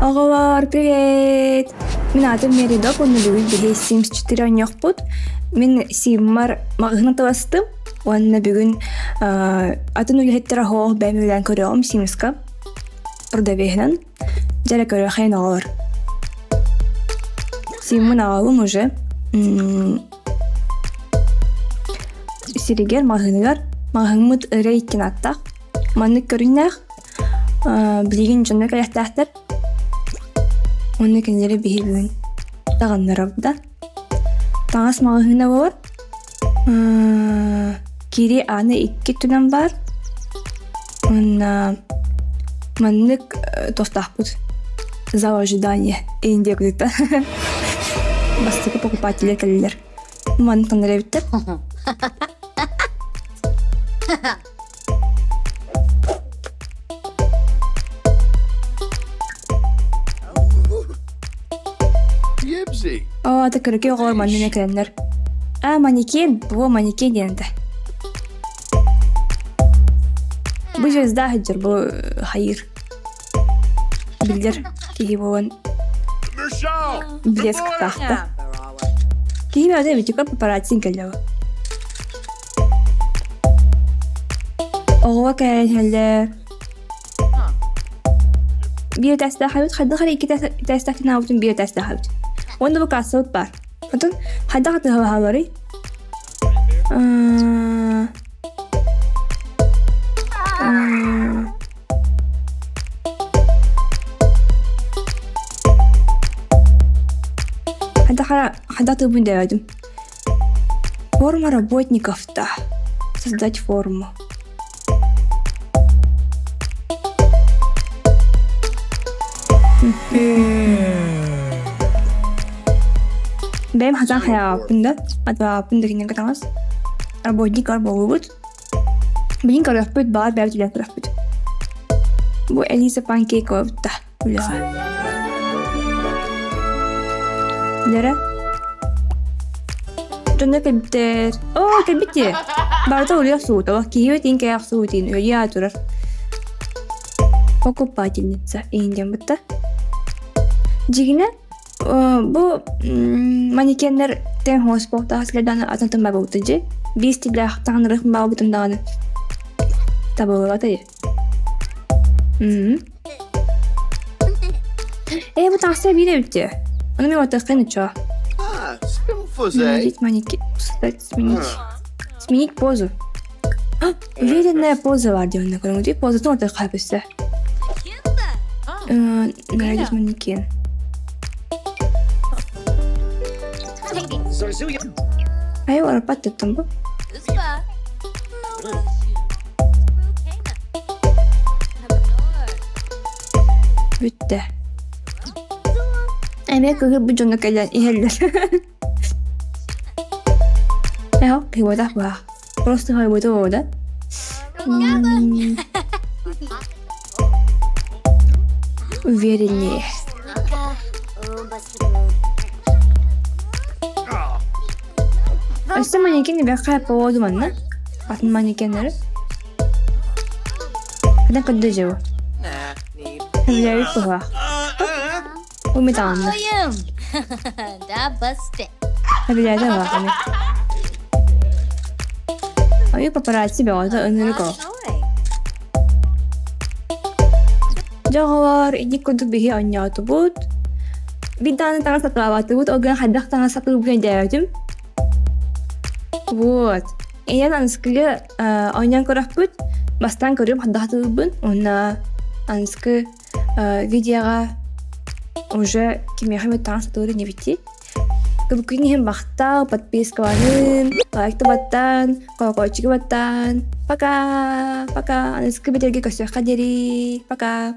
Оҕолор, привет! Мин аатым Мэри Доп, уонна бүгүн биһи Sims 4 оонньуохпут. Мин Симмар маҕаһыына таластым уонна бүгүн атын үлэһиттэр оһоох бэйэм үлээн көрүөҕүм Симска продавеһынан. Дьэрэ көрүөххайын оҕолор. Симмын аҕалым уже. Сиригэр маҕаһыыныгар маҕаһыыммыт өрө иккин аттаах. Маннык көрүҥнээх билигин дьоно кэлиэхтээхтэр. Уонна кинилэри биһи бүгүн таҕыннарабыт да. Таҥас маҕаһыына буолар. Кири аны икки өттүнэн баар. Уонна маннык тостаахпыт. Зал ожидания Индия кытта. Бастакы покупатели кэллилэр. Маннык таннар эбиттэр. Оо, аты кыракый оҕолор манна кэлэннэр. А, манекен, бу манекен диэн этэ. Бу звезда сылдьар, бу хайыыр. Биллэр киһи буолан блеск таахта. Киһи бэйэтэ эбитикор папараццин кэллэ. Оҕоҕо кэлэн иһэллэр. Биир этээстээх эбит, хайдах эрэ икки этээстээх аабытын биир этээстээх эбит. Уонна бу кассабыт баар. Оттон хайдах атыылаһалларый? Хайдах эрэ хайдах атыылыыбын диэбэтим. Форма работников-то. Создать форму. Бэйэм хатан хайаҕаппын да, атаҕаппын да кинигэ таҥас. Работникар буолубут. Билин көрүөхпүт, баар бэйэбит үлээн көрүөхпүт. Бу Элиза Панкейкова бутта үлэҕэ. Лера Дьонно кэлбиттэр. Оо, кэлбит дии. Барыта улуйа охсубут. Киһи тиин кэйэ охсубут иин өлүйэ турар. Покупательница иин диэн бытта. Дьигинэ бу манекеннэр тэн хоспохтаах силэрдааны атын тымба буолбута дьи. Биис тиллээх таҥнарых баабытын даҕаны табыллыбата дии. Ээ, бу таҥастар биир эбит дии. Ону мен отаххын ичо. Сменить манекен. Сменить. Сменить позу. Уверенная поза бар диэн көрөҥүтүй позатын отахха өссө. Нарядить манекен. Айы арапат тоттум бу. Бүттэ. Эмиэ кыһы бу дьоно кэлэн иһэллэр. Эһо, кыйбатах баа. Просто хайбыта да? Увереннее. Өссө манекен бэххэ поводу манна. Атын манекеннери. Кыдан көрдө дьэ Билэбит быһа. Умитаанна. Билээдэ баахами. Ой, папарацци бөҕөтө ынырык ол. Дьэ оҕолор, инник курдук биһи оонньоотубут. Биир даҕаны таҥас сатаабатыбыт, ол гынан хайдах таҥас сатыырбын өйдөөбөтүм. Вот. Ийэн аныскыга оонньоон көрөхпүт. Бастаан көрүм хайдах сатыырбын уонна аныскы видеоҕа уже кимиэхэ эмит таҥас сатыыр инибити. Күн иһин бахтал, подпискаланын, лайкты баттаан, колокольчигы баттаан. Пока! Пока! Аныскы битэргэ көрсүөххэ диэри. Пока!